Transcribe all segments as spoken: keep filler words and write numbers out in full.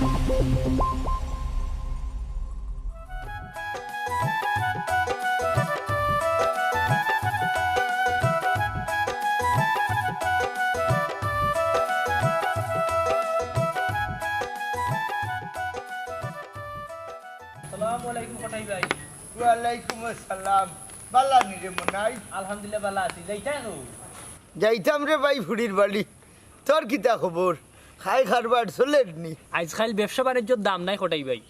আসসালামু আলাইকুম কটাই ভাই। ওয়ালাইকুম আসসালাম। বালা নি রে মনাই? আলহামদুলিল্লাহ, বালা আছি। যাইতায় নু? যাইতাম রে ভাই ফুড়ির বাড়ি। তোর কিতা খবর? খাই কারবার চলের নি? আইজকাইল ব্যবসা বাণিজ্যর দাম নাই কটাই ভাই।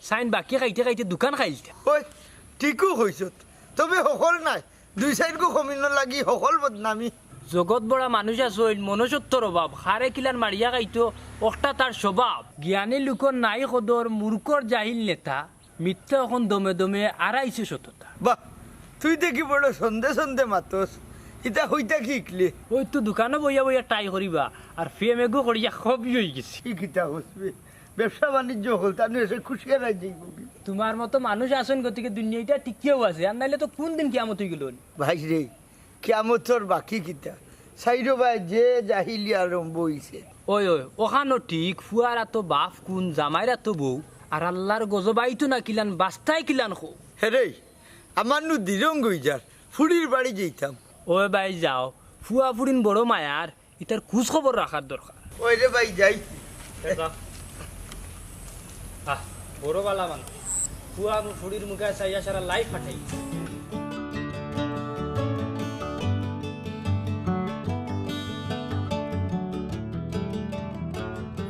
চাইন বাকি খাইতে খাইতে দোকান খাইলতা। ওই, ঠিকউ কইছত। তবে হকল নায়। দুই চাইরগু কমিনর লাগি হকল বদনামি। জগৎ ভরা মানুষ আছইন, মনুষ্যত্বর অভাব। কারে কিলান মারিয়া খাইতো, অকটা তার স্বভাব। জ্ঞানী লোকর নাই কদর, মূর্খর জাহিল নেতা। মিথ্যা অখন দমে দমে আড়াইছে সততা। বাহ, তুই দেখি বড় ছন্দে ছন্দে মাতস। ইতা কইতা কি হিকলে? ওই তো দোকানো বইয়া বইয়া try করিবা, আর প্রেম এগু করিয়া কবি অইগেছি। ই কিতা কস বে? ব্যবসা বাণিজ্য হকলতা নু এসে খুশি হারাই যাইবো কি? তুমার মতো মানুষ আছইন গতিকে দুনিয়াটা টিকিয়াও আছে, আর নাইলে তো কুনদিন কিয়ামত অইগেলো। ভাই রে, কিয়ামতর বাকি কিতা? চাইরোবায় যে জাহিলি আরম্ভ অইছে। ওই, ওই, অখানও ঠিক, ফুয়ার আতো বাফ কুন, জামাইর আতো বউ, আর আল্লার গজব আইতো না কিলান, বাস্তায় কিলান কও। হেরে, আমার নু দিরং অইযার, ফুড়ির বাড়ি যাইতাম। ওই ভাই যাও, ফুয়া ফুড়িন বড় মায়ার, ইতার খুজ খবর রাখার দরকার। ওই রে ভাই, যাই। আহ, বড় বালা মানুষ। ফুয়া ফুড়ির মুখে চাইয়া সারা life কাটাই।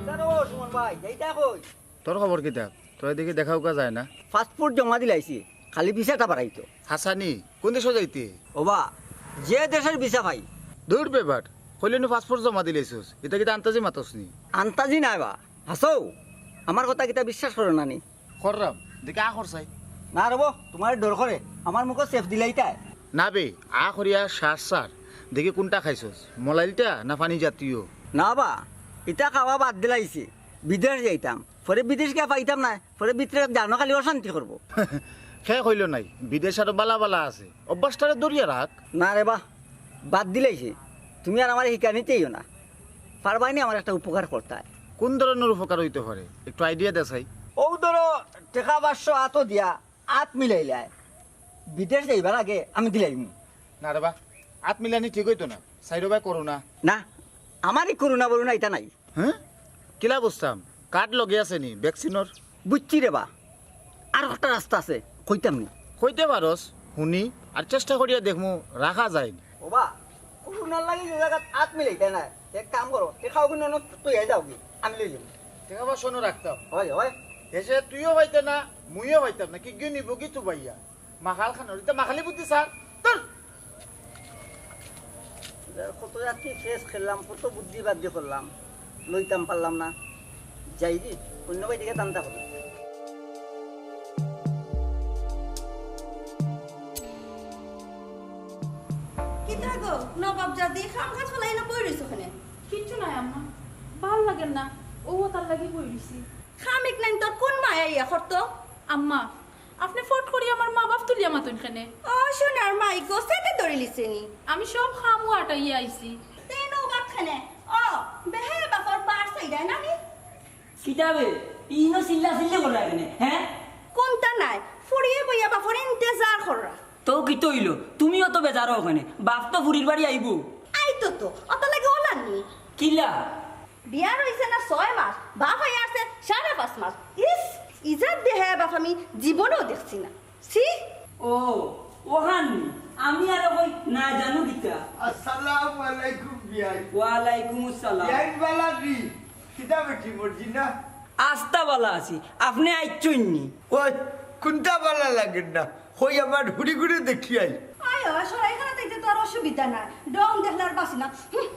স্যার, ও সুমন ভাই, যাইতা কই? তোর খবর কিতা? তোর এদিকে দেখা উকা যায় না। Passport জমা দিলাইছি, খালি ভিসাটা বাড়াইতো। হাছানি, কুন দেশো যাইতে? ওবা, যে দেশর ভিসা পাই। দূর বেবাট, কইলে নু passport জমা দিলাইছস, ইতা কিতা আন্তাজি মাতস নি? আন্তাজি নায় বা, হাছাউ, আমার কথা কিতা বিশ্বাস করো না নি? কররাম, দেখি আ কর চাই। না রে বা, তুমারে ডর করে, আমার মুখো সেফ দিলাইতায়। না বে, আ করিয়া শ্বাস ছাড়, দেখি কুনটা খাইছস, মলাইলটা না পানি জাতীয়? না বা, ইতা খাওয়া বাদ দিলাইছি, বিদেশ যাইতাম। পরে বিদেশ গিয়া পাইতাম না, পরে ভিতরে জানো খালি অশান্তি করবো। কে কইলো নায়, বিদেশ আরো বালা বালা আছে, অভ্যাসটারে ধরিয়া রাখ। না রে বা, বাদ দিলাইছি, তুমি আর আমারে হিকানিতেইও না। পারবায় নি আমার একটা উপকার করতায়? কুন ধরনর উপকার অইতো পারে, একটু idea দে চাই। অউ ধরো, টেকা পাঁচশো আতো দিয়া, আত মিলাইলায়, বিদেশ যাইবার আগে আমি দিলাইমু। না রে বা, আত মিলানি ঠিক অইতো না, চাইরোবায় করোনা। না, আমারই করোনা বরোনা ইতা নাই। হ্যাঁ? কিলা বুঝতাম? কার্ড লগে আছে নি ভ্যাকসিনর? বুঝছি রে বা। আর একটা রাস্তা আছে, কইতাম নি? কইতে পারস, হুনি, আর চেষ্টা করিয়া দেখমু, রাখা যায় নি। ওবা, করোনার লাগি যে জাগাত আত মিলাইতায় নায়, এক কাম করো, টেকাগুন অনো থইয়া যাওগি, আমি লইলিমু। টেকা পয়সা অনো রাখতাম। অয়, অয়। হেষে তুইও পাইতে না, মুইও পাইতাম না, কিগু নিবোগি তুবাইয়া? মাখাল খানোর, ইতা মাখালি বুদ্ধি স্যার। তোর কত জাতি ফেস খেললাম, কত বুদ্ধি বাদ্ধি করলাম, লইতাম পারলাম না। যাইগি, অন্য বাড়ি দিকে টানতা হবে। কিতা গো, নবাব জাদি, কাম কাজ ফালাই না বই রইছো কেনে? কিচ্ছু নাই আম্মা, ভালা লাগের না, অউ তার লাগি বই রইছি। কাম এক নাইন তোর কুন মায় ইয়া করতো? আম্মা, আপনে ফট করি আমার মা বাপ তুলিয়া মাতইন কেনে? ও সোনার মাই গো, সেতে ধরিলিছে নি? আমি সব কামউ আটাইয়া আইছি। তে নবাব কেনে? ও, বেহায়া বাপর পার চাইরায় না নি? কিতা বে, ইনো চিল্লা চিল্লি কররায় কেনে, হ্যাঁ? কুনতা নায়, ফুড়িয়ে বইয়া বাপর ইন্তেজার কররা। তো কিতা অইলো? তুমিও তো বেজার অও কেনে, বাপ তো ফুড়ির বাড়ি আইবো। আইতো তো, অতার লাগি অলার নি। কিলা? বিয়া রইছে না ছয় মাস, বাপ আইয়া আছে সাড়ে পাঁচ মাস। ইস, ইজাত বেহায়া বাপ আমি জীবনেও দেখছি না। ছি! ও, অখান নি। আমি আরো কই না জানু কিতা। আসসালামু আলাইকুম বিয়াই। ওয়ালাইকুম আসসালাম। বিয়াই বালা নি? কিতা বেটি মর্জিনা? আস্তা বালা আছি, আপনে আইচ্ছইন নি? ওই, কুনতা বালা লাগের না? কই আমার হুড়ি ঘুরে দেখি আই। আয়, ও, সরাই খানা থাকতে তো আর অসুবিধা নাই। ডং দেখলে আর বাঁচি না। হুম।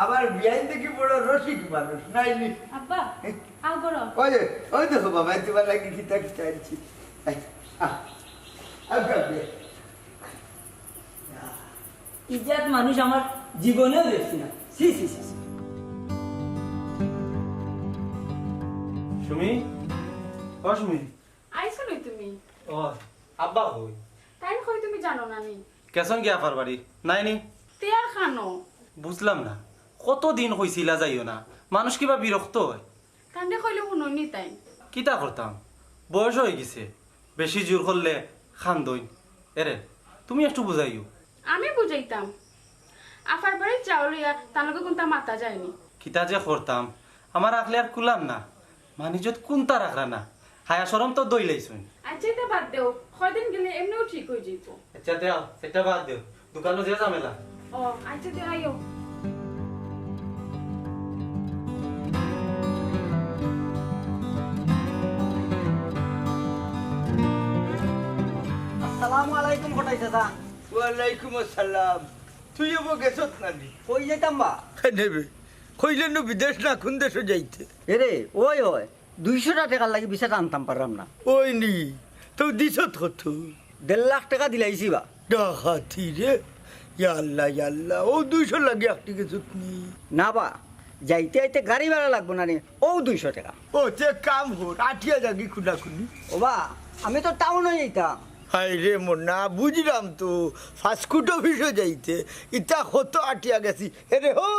আমার বিয়াই দেখি বড় রসিক মানুষ, নায় নি? আব্বা, আও গরম। ওই যে, ওই দেখো বাবা, তুমার লাগি কিতা কিতা আনছি। আহ, আহ, আহ, আহ। ইজাত মানুষ আমার জীবনেও দেখছি না। ছি, ছি, ছি, ছি। সুমি, ও সুমি। আইছো নি তুমি? ও, আব্বা কই? তাইন কই তুমি জানো না নি? গেছইন গি আফার বাড়ি? নায় নি? তে আর খানো? বুঝলাম না, কতদিন কইছিলা যাইও না, মানুষ কিবা বিরক্ত অয়? তানরে কইলে হুনইন নি তাইন। কিতা করতাম, বয়স অইগেছে, বেশি জোর করলে কান্দইন। এরে, তুমি একটু বুঝাইও। আমি বুঝাইতাম। আফার বাড়িত যাওয়া লইয়া তান লগে কুনতা মাতা যায়নি। কিতা যে করতাম, আমার আখলে আর কুলার না। মান-ইজ্জত কুনতা রাখরা না, হায়া শরম তো দইলাইছইন। আচ্ছা, ইতা বাদ দেও, কয়দিন গেলে এমনেউ ঠিক অইযিবো। আচ্ছা, দেও, ইতা বাদ দেও। দোকানো যে ঝামেলা। ও, আচ্ছা, তে আইও। আসসালামু আলাইকুম কটাই চাচা। ওয়ালাইকুম আসসালাম। তুই এবো গেছত না নি? কই যাইতাম বা? কেনে বে? কইলে নু বিদেশ না, কুন দেশো যাইতে? এরে, ওই হয়, দুইশোটা টেকার লাগি ভিসা টানতাম পারলাম না। ওই নি, তো দিছত কত? দেড় লাখ টেকা দিলাইছি বা। ডাকাতি রে, ইয়া আল্লাহ, ইয়া আল্লাহ, অউ দুইশোর লাগি আটকি গেছত নি? না বা, যাইতে আইতে গাড়ি ভাড়া লাগবো না নি, অউ দুইশো টেকা। ও, তে কাম কর, আটিয়া যাগি কুনাকুনি। ও বা, আমি তো টাউনো যাইতাম। হায় রে মনা, বুঝলাম তো, পাসপোর্ট অফিসো যাইতে, ইতা কত আটিয়া গেছি। এরে হো,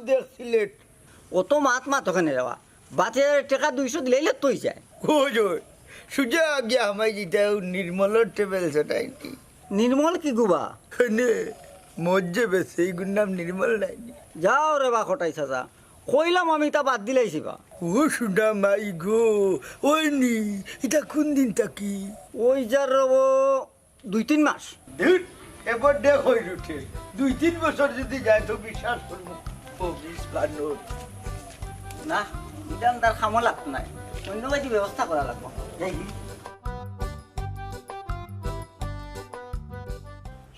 দেখ সিলেট। অত মাত মাতো কেনে রে বা, বাতে টেকা দুইশো দিলাইলে তো অই যায়। কই রে, সুজা গিয়া হামাই যিতা অউ নির্মলর ট্রাভেলসো নায় নি? নির্মল কিগু বা? কেনে, মদ যে বেচে, ইগুর নাম নির্মল নায় নি? যাও রে বা কটাই চাচা, কইলাম আমি ইতা বাদ দিলাইছি বা। ও সুনা মাই গো, ওই নি, ইতা কুন দিন থাকি? অই যার রবো দুই তিন মাস। ধুর, এবার দেখ অই রুটে। দুই তিন বছর যদি যায় তো বিশ্বাস করমু। ও বিশ বান্ন। না, ইটা তার কামো লাগতো নায়। অন্য কাজে ব্যবস্থা করা লাগবো। যাই।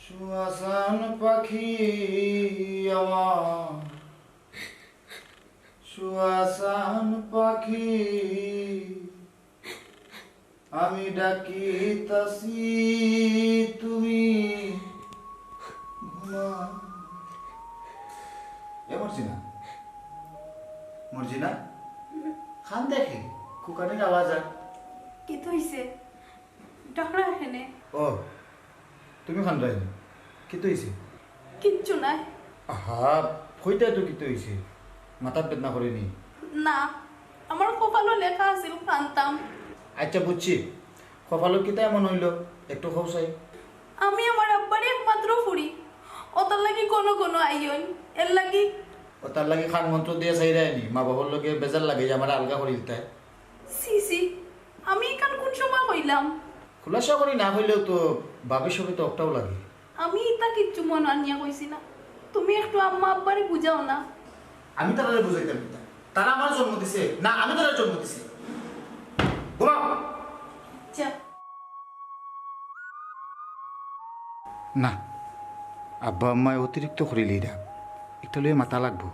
সুহাসান পাখি আমার, সুহাসান পাখি, আমি ডাকিতাছি তুমি ঘুমাও। এ মর্জিনা, মর্জিনা, কান্দে কে? কুকানির আওয়াজ আর। কিতা অইছে? ডাকরা কেনে? ও, তুমি কান্দরায় নি? কিতা অইছে? কিচ্ছু নায়। আহা, কইতায় তো কিতা অইছে? মাথাত বেদনা করে নি? না, আমার কপালো লেখা আছিল কানতাম। আচ্ছা, বুঝছি। কপালো কিতা এমন অইলো? একটু কও চাই। আমি আমার আব্বার একমাত্র ফুরি। অতার লাগি ঘন ঘন আইয়ইন। এর লাগি। অতার লাগি কান মন্ত্র দিয়া চাইরায় নি? মা বাবার লগে বেজার লাগে যে আমারে আলগা করি দিতায়। ছি, ছি, আমি ইখান কুন সময় কইলাম? খুলাসা করি না কইলেও তো ভাবির সবে তো একটাউ লাগে। আমি ইতা কিচ্ছু মনো আনিয়া কইছি না। তুমি একটু আম্মা আব্বারে বুঝাও না। আমি তারারে বুঝাইতাম কিতা? তারা আমারে জন্ম দিছে না আমি তারারে জন্ম দিছি? ঘুমাও। যা। না, আব্বা আম্মায় অতিরিক্ত করিলিরা। ইটা লইয়া মাতা লাগবো।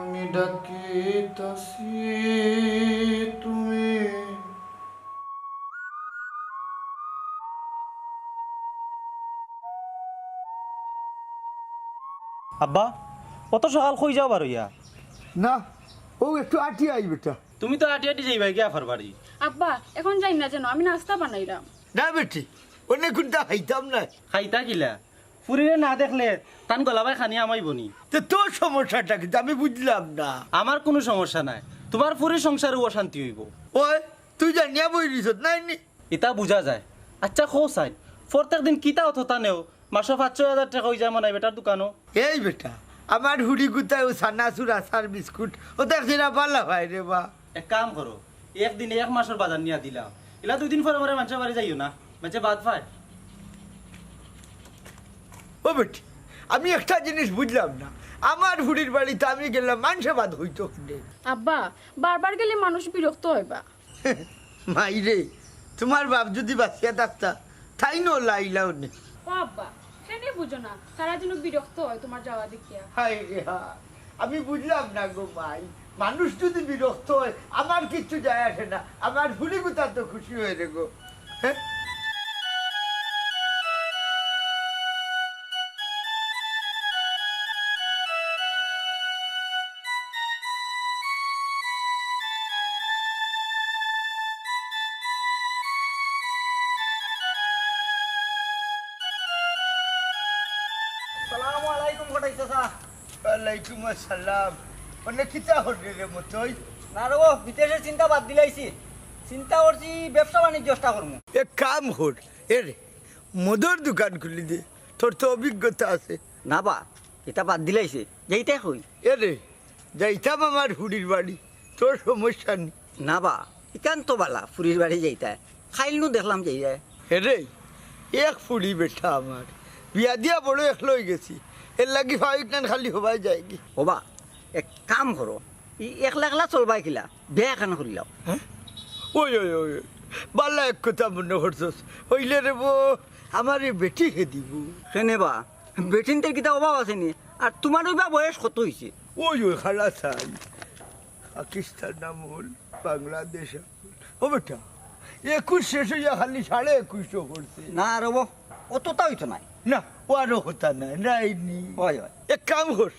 আমি ডাকিতাছি তুমি। আব্বা, অত সকাল কই যাও বারইয়া? না, অউ একটু আটিয়া আই বেটা। তুমি তো আটি আটি যাইবায় গিয়া আফার বাড়ি। আব্বা, এখন যাইন না যেন, আমি নাস্তা বানাইরাম। না বেটি, অনে কুনতা খাইতাম নায়। খাইতা কিলা? ফুরিরে না দেখলে তান গলাবায় খানি হামাইবো নি। তে তোর সমস্যাটা কিতা? আমি বুঝলাম না। আমার কুনু সমস্যা নাই, তুমার ফুরির সংসারো অশান্তি অইবো। ওই, তুই জানিয়া বই রইছত নায় নি? ইতা বুঝা যায়। আচ্ছা, কও চাইন, প্রত্যেক দিন কিতা অততা নেও? মাসো পাঁচ ছয় হাজার টেকা অইযায় মনে অয় বেটার দোকানো। এই বেটা, আমার ফুরি গুতায় অউ চানাচুর, আচার, বিস্কুট, অতা কিনা ভালা পায় রে বা। এক কাম করো, একদিনে এক মাসর বাজার নিয়া দিলাও। ইলা দুইদিন পরে পরে মানষর বাড়ি যাইও না, মানষে বাদ পায়। ও বেটি, আমি একটা জিনিস বুঝলাম না, আমার ফুরির বাড়িত আমি গেলাম, মানষে বাদ অইতো কেনে? আব্বা, বারবার গেলে মানুষ বিরক্ত অইবা। মাইরে, তুমার বাপ যুদি বাঁচিয়া থাকতা, তাইন অলা আইলাউ নে। ও আব্বা, কেনে বুঝো না, তারা যেন বিরক্ত অয় তুমার যাওয়া দেখিয়া। হায় রে হায়, আমি বুঝলাম না গো মাই, মানুষ যুদি বিরক্ত অয়, আমার কিচ্ছু যায় আসে না, আমার ফুরি গুতা তো খুশি অয় রে গো। হ্যাঁ? আসসালামু আলাইকুম কটাই চাচা। ওয়ালাইকুম আসসালাম। অনে কিতা কররে রে মতই? না রে, ও বিদেশর চিন্তা বাদ দিলাইছি। চিন্তা করছি ব্যবসা বাণিজ্যটা করমু। এক কাম কর, এ রে, মদর দোকান খুলি দে, তোর তো অভিজ্ঞতা আছে। না বা, ইতা বাদ দিলাইছে, যাইতায় কই? এ রে, যাইতাম আমার ফুড়ির বাড়ি, তোর সমস্যা নি। না বা, ইখান তো বালা, ফুড়ির বাড়ি যাইতায়। খাইল নু দেখলাম যাইতায়। এ রে, এক ফুড়ি বেটা আমার, বিয়া দিয়া বড় একলা অইগেছি, এরলাগি ফাও ইখান খালি হবায় যায়গি। ও বা, এক কাম করো, ই একলা একলা চলবায় কিলা? বিয়া একখান করিলাও। হ্যাঁ? ওই, ওই, ওই, ওই। বালা এক কথা মনো করছস। অইলে রে বো, আমারে বেটি হে দিবো। কেনে বা? বেটিন্তর কিতা অভাব আছে নি? আর তুমার অউ বা বয়স কত অইছে? ওই, ওই, খালা চাই। পাকিস্তান আমল, বাংলাদেশ আমল। ও বেটা, একুশ শেষ অইয়া খালি সাড়ে একুশও করছে। না রে বো, অততা অইতো নায়। না, ও আরো কথা নায়, নায় নি। ওই, ওই। এক কাম কর,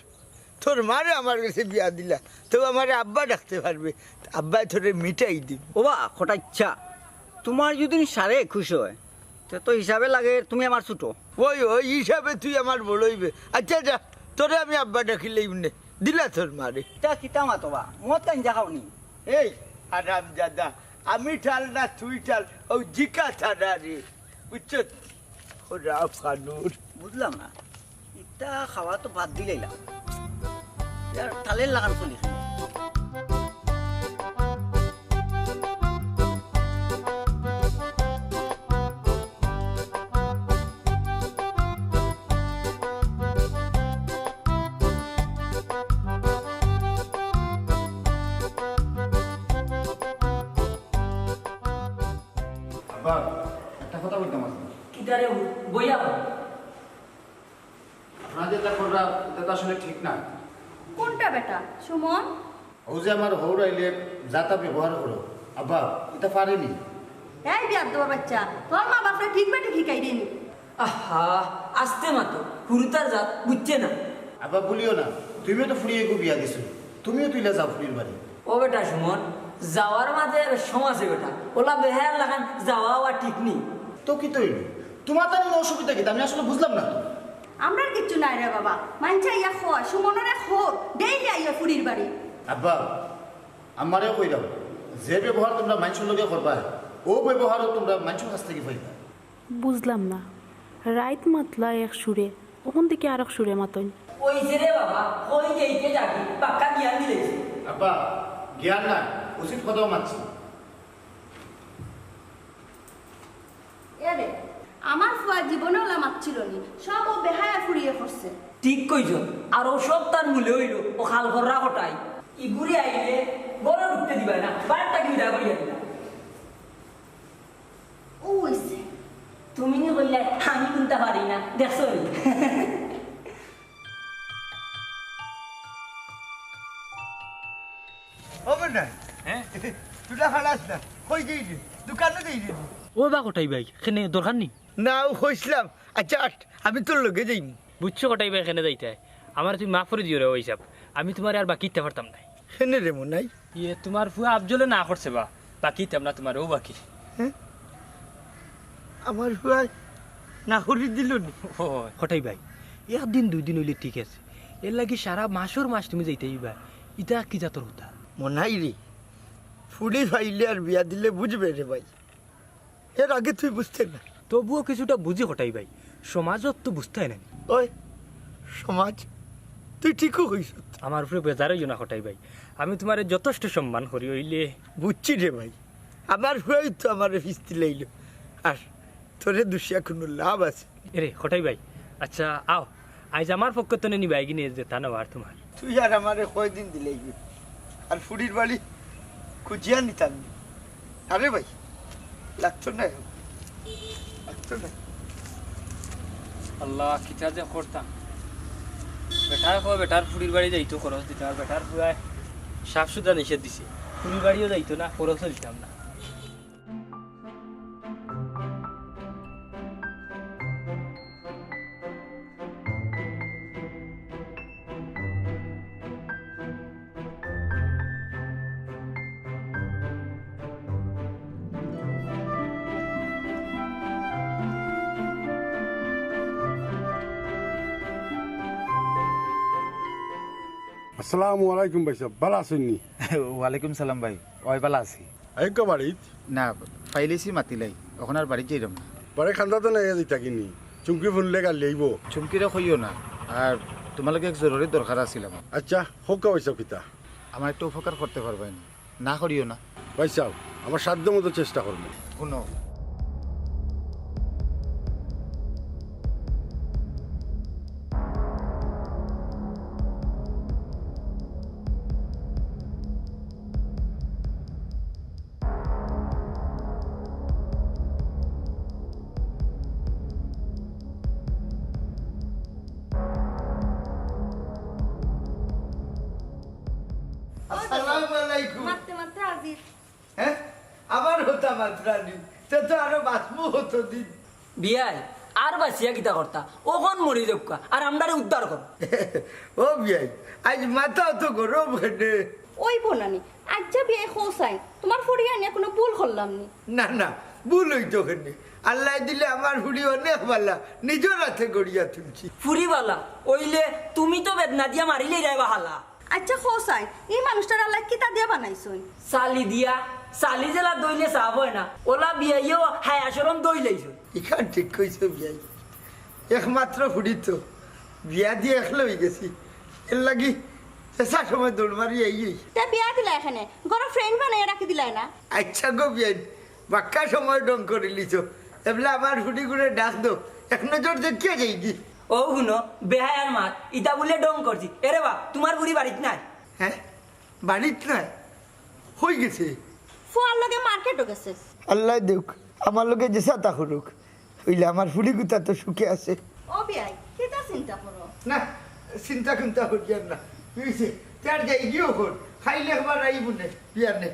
তোর মারে আমার গেছে বিয়া দিলা, তেউ আমারে আব্বা ডাকতে পারবে, আব্বায় তোরে মিটাই দিবো। ও বা, কটাই চাচা, তুমার যুদি সাড়ে একুশ অয়, তে তো হিসাবে লাগে তুমি আমার ছোট। ওই, ওই হিসাবে তুই আমার বড় অইবে। আচ্ছা, যা, তোরে আমি আব্বা ডাকিলাইমু নে, দিলা তোর মারে। ইতা কিতা মাতো বা, মদ গাঞ্জা খাও নি? এই হারামজাদা, আমি টাল না তুই টাল, অউ জিকা তারা রে। বুঝছত? ও রাফ খানুর। বুঝলাম না, ইতা খাওয়া তো বাদ দিলাইলাম, ইয়ার টালের লাখান চলি। আব্বা, একটা কথা কইতাম আছে। কিতা রে, বইয়া হ। আপনারা যেতা কররা, ইতা তো আসলে ঠিক না। কোনটা বেটা, সুমন? অউ যে আমার হউর আইলে যাতা ব্যবহার করো, আব্বা, ইতা পারে নি। এই বেয়াদ্দব বাচ্চা, তোর মা বাপরে ঠিক বেঠিক হিকাই দেয়নি। আহা, আস্তে মাতো, হুরুতার জাত বুঝছে না। আব্বা, বলিও না, তুমিও তো ফুড়িয়ে গু বিয়া দিছো, তুমিও তো ইলা যাও ফুড়ির বাড়ি। ও বেটা সুমন, যাওয়ার মাঝে রেশম আছে বেটা, অলা বেহায়ার লাখান যাওয়া আওয়া ঠিক নি। তো কিতা অইলো? তুমার তার অসুবিধা কিতা? আমি আসলে বুঝলাম না তো। আমরার কিচ্ছু নাই রে বাবা, মাইনষে আইয়া কয়, সুমনরে কও, ডেইলি আইয়া ফুড়ির বাড়ি। আব্বা, আমারেও কইরাম, যে ব্যবহার তুমরা মাইনষর লগে করবায়, অউ ব্যবহারও তুমরা মাইনষর কাছ থাকি পাইবায়। বুঝলাম না, রাইত মাতলা এক সুরে, অখন দেখি আরক সুরে মাতইন। কইছে রে বাবা, কই যাইতে যাবি, পাক্কা জ্ঞান দিলাইছে। আব্বা, জ্ঞান না, উচিত কথাও মাতছি। এরে, আমার ফুয়া জীবনে অলা মাতছিল নি, সব অউ বেহায়া ফুড়িয়ে করছে। ঠিক কইছো, আর অউ সব তার মূলে অইলো অউ খালফররা কটাই। ইগুরে আইলে ঘরো ঢুকতে দিবায় না, বারটা কি উড়া করিয়া দিবা। ও অইছে। তুমি নি কইলায়, আমি কুনতা পারি না, দেখছো নি? ও মনাই। হ্যাঁ? তুরা খালাস না, কই যাইরে? দোকানো যাইরে নি? ও বা কটাই ভাই, কেনে দরকার নি? না, অউ কইছলাম। আচ্ছা, আট, আমি তোর লগে যাইমু। বুঝছো কটাই ভাই, কেনে যাইতায়? আমারে তুমি মাফ করি দিও রে অভিশাপ, আমি তুমারে আর বাকি দিতাম পারতাম নায়। কেনে রে মনাই? ইয়ে, তুমার ফুয়া আফজলে না করছে বা, বাকি দিতাম না তুমারে, অউ বাকি। হ্যাঁ? আমার ফুয়ায় না করি দিলো নি? ও, কটাই ভাই, একদিন দুইদিন অইলে ঠিক আছে, এরলাগি সারা মাসর মাস তুমি যাইতায় অইবা, ইতা কি জাতর কথা? মনাই রে, ফুড়ি পাইলে আর বিয়া দিলে বুঝবে রে ভাই। এর আগে তুই বুঝতে না। তবুও কিছুটা বুঝি কটাই ভাই, সমাজত তো বুঝতায় নায়। ওই, সমাজ? তুই ঠিকউ কইছত। আমার উপরে বেজার অইও না কটাই ভাই, আমি তুমারে যথেষ্ট সম্মান করি, অইলে। বুঝছি রে ভাই, আমার ফুয়ায় তো আমারে ফিস্তি লাইলো, আর তোরে দুষিয়া কুনু লাভ আছে? এরে কটাই ভাই, আচ্ছা আও, আইজ আমার পক্ষ তনে নিবায় গিনে যেতা নেওয়ার তুমার। তুই আর আমারে কয়দিন দিলাইবি? আর ফুড়ির বাড়ি খুঁজিয়া নিতাম নি। আরে ভাই, লাগতো না, লাগতো না। আল্লাহ, কিতা যে করতাম। বেটায় কয় বেটার ফুড়ির বাড়ি যাইতো খরচ দিতাম, আর বেটার ফুয়ায় সাফ সুতা নিষেধ দিছে, ফুড়ির বাড়িও যাইতো না, খরচও দিতাম না। আসসালামু আলাইকুম ভাইসাব, ভালা আছইন নি? ওয়ালাইকুম সালাম ভাই, অয় ভালা আছি। আইক্কা বাড়িত? না, পাইলিছি মাতিলাই, অখন আর বাড়িত যাইরাম না। বাড়ি খান্দা তো নাই, যাইতা কিনি? চুমকি হুনলে গালি আইবো। চুমকিরে কইও না, আর তুমার লগে এক জরুরি দরকার আছিল আমার। আইচ্ছা, কউক্কা ভাইসাব কিতা? আমার একটা উপকার করতে পারবায় নি? না করিও না। ভাইসাব, আমার সাধ্য মতো চেষ্টা করমু। হুনো। আসসালামু আলাইকুম। মারতে মারতে হাজির। হ্যাঁ? আবার হতা মাতরানি। তে তো আরো বাঁচমু হতদিন। বিয়াই, আর বাঁচিয়া কিতা করতা? অখন মরি যাউক্কা, আর আমরারে উদ্ধার করো। ও বিয়াই, আইজ মাথা অত গরম কেনে? অইবো না নি, আইচ্ছা বিয়াই কও চাইন, তুমার ফুড়ি আনিয়া কুনু ভুল করলাম নি? না, না, ভুল অইতো কেনে? আল্লায় দিলে আমার ফুড়ি অনেক ভালা, নিজর আতে গড়িয়া তুলছি। ফুড়ি ভালা অইলে তুমি তো বেদনা দিয়া মারিলেইরায় বা হালা। আইচ্ছা কও চাইন, ই মানুষটারে আল্লায় কিতা দিয়া বানাইছইন? চালি দিয়া, চালি যেলা দইলে সাফ অয় না, অলা বিয়াইও হায়া শরম দইলাইছইন। ইখান ঠিক কইছো বিয়াই। একমাত্র ফুড়ি তো, বিয়া দিয়া একলা অইগেছি। এরলাগি যেছা সময় দৌড় মারি আইয়ার। তে বিয়া দিলায় কেনে, ঘরো friend বানাইয়া রাখি দিলায় না? আইচ্ছা গো বিয়াই, বাক্কা সময় ঢং করিলিছো। এবলা আমার ফুড়িগুরে ডাক দেও, এক নজর দেখিয়া যাইগি। অউ হুনো, বেহায়ার মাত, ইতা বুলে ঢং করছি। এরে বা, তুমার ফুড়ি বাড়িত নাই। হ্যাঁ? বাড়িত নাই? কই গেছে? ফুয়ার লগে মার্কেটো গেছে। আল্লায় দেউক, আমার লগে যেছা তা করুক, অইলে আমার ফুড়িগুতা তো সুখে আছে। ও বিয়াই, কিতা চিন্তা করো? না, চিন্তা কুন্তা করিয়ার না। কি অইছে? তে আর যাইগি অখন, খাইল একবার আইবো নে, বিয়ানে।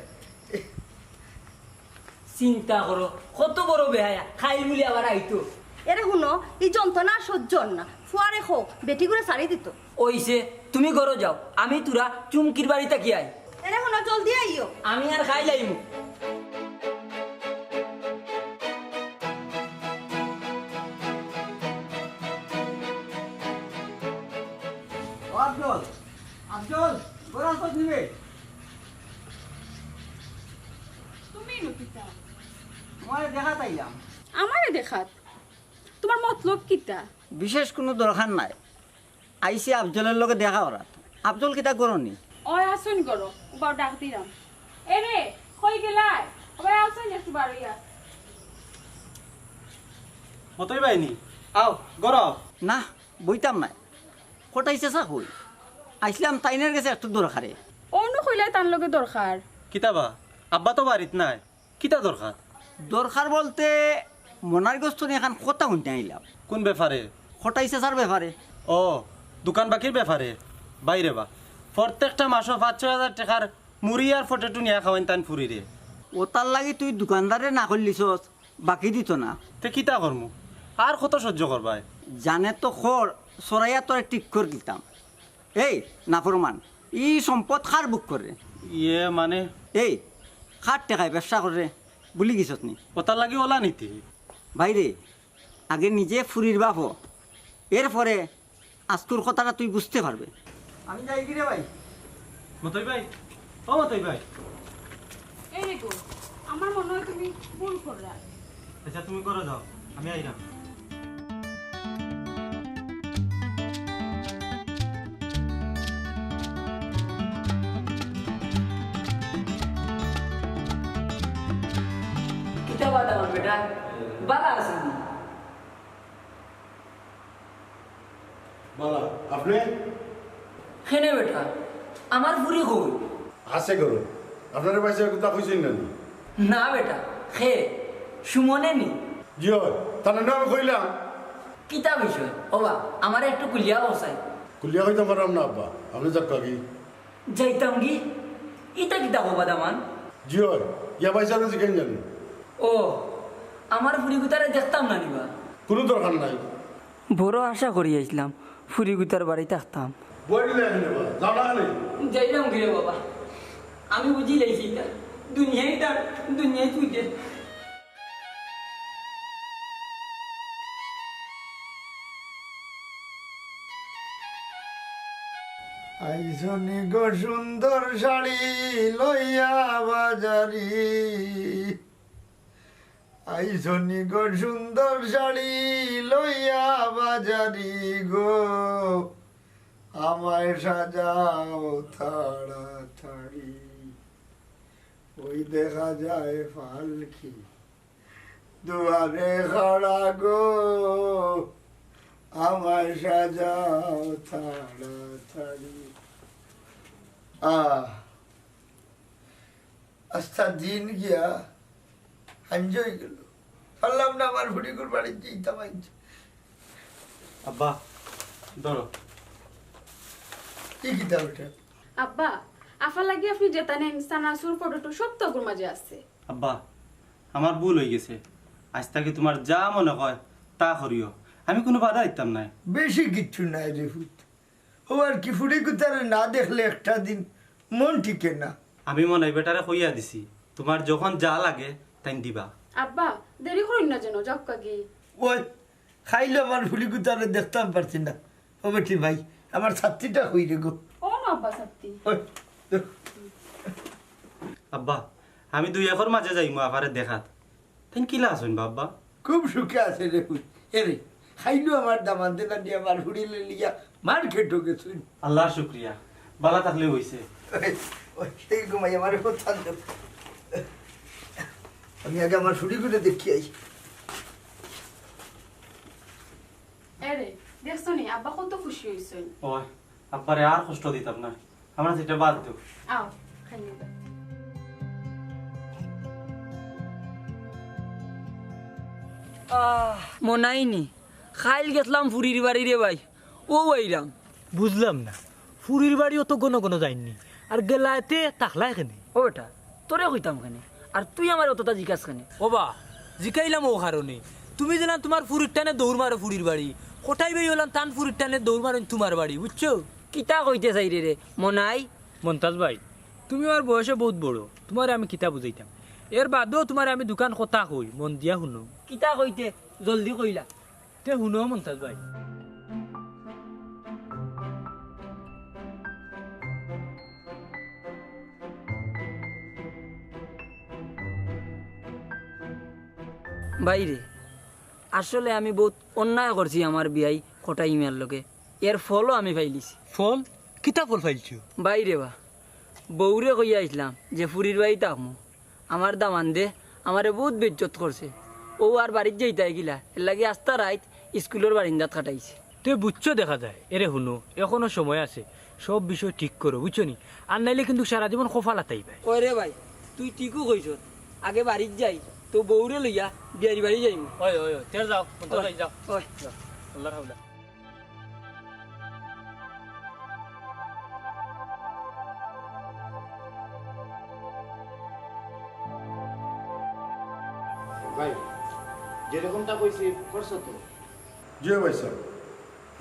চিন্তা করো, কত বড় বেহায়া, খাইল বুলি আবার আইতো। এরে হুনো, ই যন্ত্রণা আর সহ্য অর না। ফুয়ারে কও, বেটিগুরে ছাড়ি দিতো। অইছে, তুমি ঘরো যাও, আমি থুড়া চুমকির বাড়ি থাকি আই। এরে হুনো, জলদি আইও। আমি আর খাইল আইমু। ও আফজল, আফজল, ঘরো আছো তুমি? তুমি নু কিতা? তুমারে দেখাত আইলাম। আমারে দেখাত? তুমার মতলব কিতা? বিশেষ কুনু দরকার নাই, আইছি আফজলর লগে দেখা করাত। আফজল কিতা ঘরো নি? অয় আছইন ঘরো, উবাও ডাক দিরাম। এরে, কই গেলায়? ওবায় আছইন একটু বারইয়া। মতই ভাই নি? আও, ঘরো আও। না, বইতাম নায়। কটাই চাচা কই? আইছলাম তাইনর গেছে একটু দরকারে। অনো কইলায় তান লগে দরকার। কিতা বা? আব্বা তো বাড়িত নাই। কিতা দরকার? দরকার বলতে মনারগঞ্জ থনে একখান কথা হুনতে আইলাম। কুন ব্যাপারে? কটাই চাচার ব্যাপারে। ও, দোকান বাকির ব্যাপারে? বাইরে বা, প্রত্যেকটা মাসো পাঁচ ছয় হাজার টেকার মুড়ি আর পটেটো নিয়া খাওয়াইন তান ফুরিরে। অতার লাগি তুই দোকানদাররে না করলিছস, বাকি দিতো না। তে কিতা করমু? আর কত সহ্য করবায়? জানে তো খর, সরাইয়া তোরে ঠিক করি দিতাম। এই নাফরমান, ই সম্পদ কার বুক করে? ইয়ে মানে? এই, কার টেকায় ব্যবসা করে, ভুলি গেছত নি? অতার লাগি অলা নীতি। ভাইরে, আগে নিজে ফুরির বাপ হ, এরপরে আজকুর কথাটা তুই বুঝতে পারবে। আমি যাইগি রে ভাই। মতই ভাই, ও মতই ভাই। এই রে গো, আমার মনে হয় তুমি ভুল করলা। আচ্ছা, তুমি ঘরো যাও, আমি আইরাম। কিতা বাদ আমার বেটা? বালা আছইন নি? বালা, আপনে? কেনে বেটা, আমার ফুরি কই? আছে ঘরো। আপনারে পাইছে, কথা কইছইন না নি? না বেটা, কে? সুমনে নি? জি অয়, তারে না আমি কইলাম। কিতা বিষয়? ওবা, আমারে একটু খুলিয়া কও চাই। খুলিয়া কইতাম পাররাম না আব্বা, আপনে যাউক্কা গি। যাইতাম গি? ইতা কিতা কও বা দামান? জি অয়, ইয়া ভাইসাবরে জিকাইন জানি। ও, আমার ফুরিগুতারে দেখতাম না নি বা? কুনু দরকার নাই। বড় আশা করি আইছলাম, ফুরিগুতার বাড়ি থাকতাম। বই দিলে আইন দেবা, যাও না কেনে? যাইলাম গিরে বাবা, আমি বুঝিলাইছি ইতা। দুনিয়াই তার, দুনিয়াই তুই দে। আইছনি গো সুন্দর শাড়ি লইয়া বাজারি, আইছনি গো সুন্দর শাড়ি লইয়া বাজারি গো, আমায় সাজাও তাড়াতাড়ি। ওই দেখা যায় পালকি দুয়ারে খাড়া গো, আমায় সাজাও তাড়াতাড়ি। আহ, আস্তা দিন গিয়া হাঞ্জ অই গেল। পারলাম না আমার ফুড়িগুর বাড়িত যাইতাম আইজ। আব্বা, ধরো। কি কিতাব এটা? আব্বা, আফার লাগি আপনি যেতা নেইন, চানাচুর, পটেটো সব তো অগুর মাঝে আছে। আব্বা, আমার ভুল অই গেছে। আইজ থাকি তুমার যা মনে কয় তা করিও, আমি কুনু বাধা দিতাম নায়। বেশি কিচ্ছু নায় রে পুত। ও আর কি, ফুড়িগুতারে না দেখলে একটা দিন মন টিকে না। আমি মনাই বেটারে কইয়া দিছি, তুমার যখন যা লাগে তাইন দিবা। আব্বা, দেরি করইন না যেন, যাউক্কা গি। ওই, খাইলো আমার ফুড়িগুতারে দেখতাম পারছি না। ও বেটি ভাই, আমার ছাত্তিটা কই রে গো? ও না আব্বা, ছাত্তি। ওই, তো। আব্বা, আমি দুই একর মাঝে যাইমু আফারে দেখাত। তাইন কিলা আছইন বা আব্বা? খুব সুখে আছে রে পুত। এরে, খাইলো আমার দামান্দে না দিয়া আমার ফুড়িরে লইয়া মার্কেটো গেছইন। আল্লাহর শুকরিয়া, বালা থাকলে অইছে। ওই, ওই, এই ঘুমাই আমার এখন থাক। আমি আগে আমার ফুড়িগুরে দেখি আই। এরে, দেখছো নি, আব্বা কত খুশি অইছইন। ওই, আব্বারে আর কষ্ট দিতাম না, আমরা সেটা বাদ দেও। আও, খাইয়া যাও। আহ, মনাইনি, খাইল গেছলাম ফুড়ির বাড়ি রে ভাই, ও আইরাম। বুঝলাম না, ফুড়ির বাড়ি অত ঘন ঘন যাইননি, আর গেলায়তে থাকলায় কেনে? ও বেটা, তোরে কইতাম কেনে, আর তুই আমারে অততা জিকাস কেনে? ও বা, জিকাইলাম ও কারণে, তুমি যেলান তুমার ফুড়ির টানে দৌড় মারো ফুড়ির বাড়ি, কটাই ভাই অলান তান ফুড়ির টানে দৌড় মারইন তুমার বাড়ি, বুঝছো? কিতা কইতে চাইরে রে, মনাই? মন্তাজ ভাই, তুমি আমার বয়সে বউত বড়, তুমারে আমি কিতা বুঝাইতাম? এর বাদেও তুমারে আমি দুখান কথা কই, মন দিয়া হুনো। কিতা কইতে? জলদি কইলা। তে হুনো মন্তাজ ভাই। ভাইরে, আসলে আমি বউত অন্যায় করছি আমার বিয়াই কটাই মিয়ার লগে। এর ফলও আমি পাইলিছি। ফল? কিতা ফল পাইলছো? ভাইরে বা, বউরে কইয়া আইছলাম যে ফুড়ির বাড়ি থাকমু। আমার দামান্দে আমারে বউত বেইজ্জত করছে। ও আর বাড়িত যাইতায় গিলা, এরলাগি আস্তা রাইত ইস্কুলর বারিন্দাত কাটাইছে। তে বুঝছো দেখা যায়। এরে হুনো, এখনো সময় আছে, সব বিষয় ঠিক করো, বুঝছো নি? আর নাইলে কিন্তু সারা জীবন খোফা লাতাইবায়। ওই রে ভাই, তুই ঠিকউ কইছস। আগে বাড়িত যাই, তো বউরে লইয়া বিয়ারি বাড়ি যাইমু। ওই, ওই, ওই, তে যাও, ওই, যাও। ওই। যাও। আল্লাহর হাওলা। ভাই, যেরকমটা কইছি, করছো তো? জি ভাই সাহেব,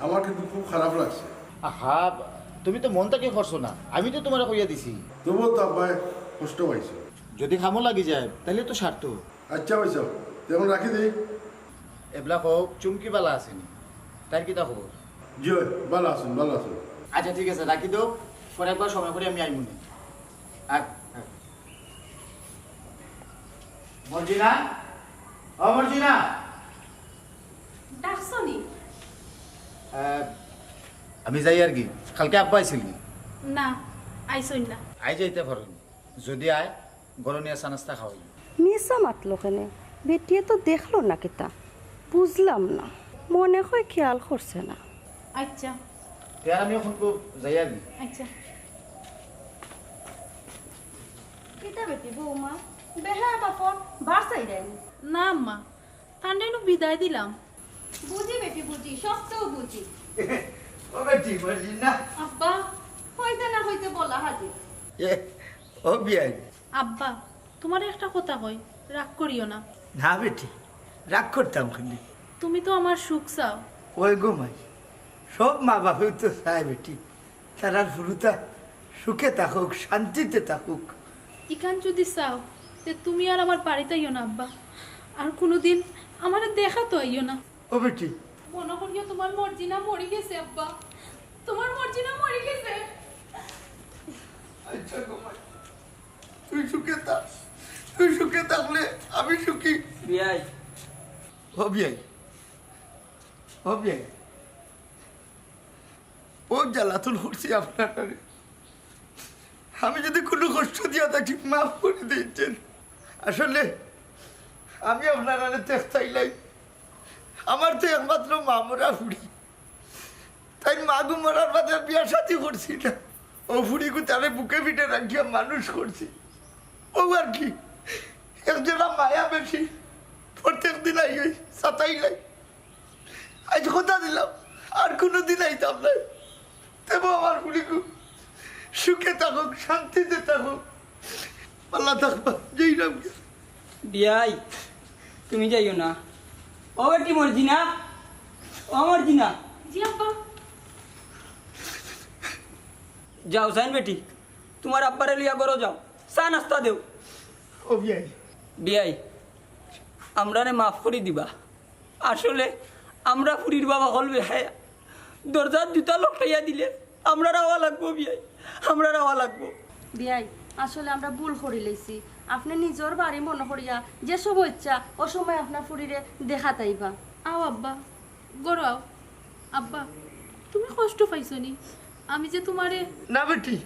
আমার কিন্তু খুব খারাপ লাগছে। আহা, তুমি তো মন থাকি করছো না, আমি তো তুমারে কইয়া দিছি। তবুও তো আব্বায় কষ্ট পাইছে। যদি কামো লাগি যায়, তাইলে তো সার্থক। আচ্ছা ভাই সাহেব, তে অখন রাখি দেই। এবলা কউক, চুমকি বালা আছেনি? তাইর কিতা খবর? জি অয়, বালা আছইন, বালা আছইন। আচ্ছা, ঠিক আছে, রাখি দেও, পরে একবার সময় করি আমি আইমুনে। আর, আর। মর্জিনা? ও মর্জিনা? ডাকছো নি? আহ, আমি যাই আর কি। কালকে আব্বা আইছিল নি? না, আইছইন না। আই যাইতে পারইন। যদি আয়, গরম নিয়া চা নাস্তা খাওয়াই। মিছা মাতলো কেনে? বেটিয়ে তো দেখলো না কিতা? বুঝলাম না। মনে হয় খেয়াল করছে না। আচ্ছা। তে আমি অখন কো যাই আর কি। আচ্ছা। কিতা বেটি বৌমা, বেহায়া বাপর বার চাইরায় নি? না আম্মা, তানরে নু বিদায় দিলাম। বুঝি বেটি, বুঝি, সব তো বুঝি। ও বেটি, বুঝি না। আব্বা, হইতে না হইতে বলা হাজির। এ, ও বিয়াই। আব্বা, তুমারে একটা কথা কই, রাগ করিও না। না বেটি, রাগ করতাম কেনে? তুমি তো আমার সুখ চাও। ওই গো মাই, সব মা বাপেউ তো চায় বেটি, তারার ফুরুতা সুখে থাকুক, শান্তিতে থাকুক। ইখান যদি চাও, তে তুমি আর আমার বাড়িত আইও না আব্বা। আর কুনুদিন আমারে দেখাত আইও না। ও বেটি। মনো করিও তুমার মর্জিনা মরি গেছে আব্বা। তুমার মর্জিনা মরি গেছে। সুখে থাক। তুই সুখে থাকলে আমি সুখী। বিয়াই। ও বিয়াই, ও বিয়াই, ও জ্বালাতন করছি আপনারারে। আমি যদি কুনু কষ্ট দিয়া থাকি, মাফ করি দিয়েছেন। আসলে আমি আপনারারে দেখতাইলাই। আমার তো একমাত্র মা মরা ফুড়ি। তাইর মাগু মরার বাদে বিয়া শাদি করছি না। ও ফুড়িগু তারে বুকে পিঠে রাখিয়া মানুষ করছি। ও আর কি, একজনা মায়া বেশি, প্রত্যেক দিন আই ওই সাতাইলাই। আজ কথা দিলাম, আর কুনু দিন আইতাম না। তেবো আমার ফুড়িগু সুখে থাকুক, শান্তিতে থাকুক, আল্লাহ থাকবা। যেই নাম বিয়াই, তুমি যাইও না। ও বেটি মর্জিনা, ও মর্জিনা। জি আব্বা। যাও সাইন বেটি, তোমার আব্বারে লইয়া ঘরো যাও, চা নাস্তা দেও। ও বিয়াই। বিয়াই, আমরারে মাফ করি দিবা। আসলে আমরা ফুড়ির বাবা হকল বেহায়া। দরজার জুতা লটকাইয়া দিলে আমরার আওয়া লাগবো বিয়াই, আমরার আওয়া লাগবো। বিয়াই, আসলে আমরা ভুল করি লইছি। আপনে নিজর বাড়ি মনো করিয়া যে সময় ইচ্ছা ও সময় আপনার ফুড়িরে দেখাত আইবা। আও আব্বা, ঘরো আও। আব্বা, তুমি কষ্ট পাইছো নি? আমি যে তোমারে না বেটি,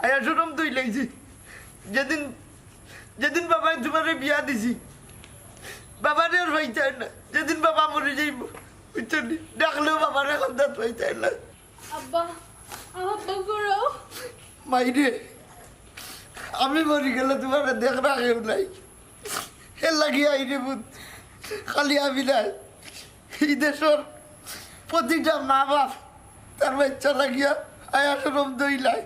আয়া শরম দই লাইছি। যেদিন, যেদিন বাবায় তোমারে বিয়া দিছি, বাবারে আর পাইতায় না। যেদিন বাবা মরি যাইবো, বুঝছো নি? ডাকলেও বাবারে কান্দাত পাইতায় না। আব্বা, আব্বা, ঘরো আও। মাইরে, আমি মরি গেলে তোমারে দেখরা কেউ নাই। এর লাগি আইরে পুত, খালি আমি নাই। এই দেশর প্রতিটা মা বাপ তার বাচ্চা লাগিয়া আয়া শরম দই লাই।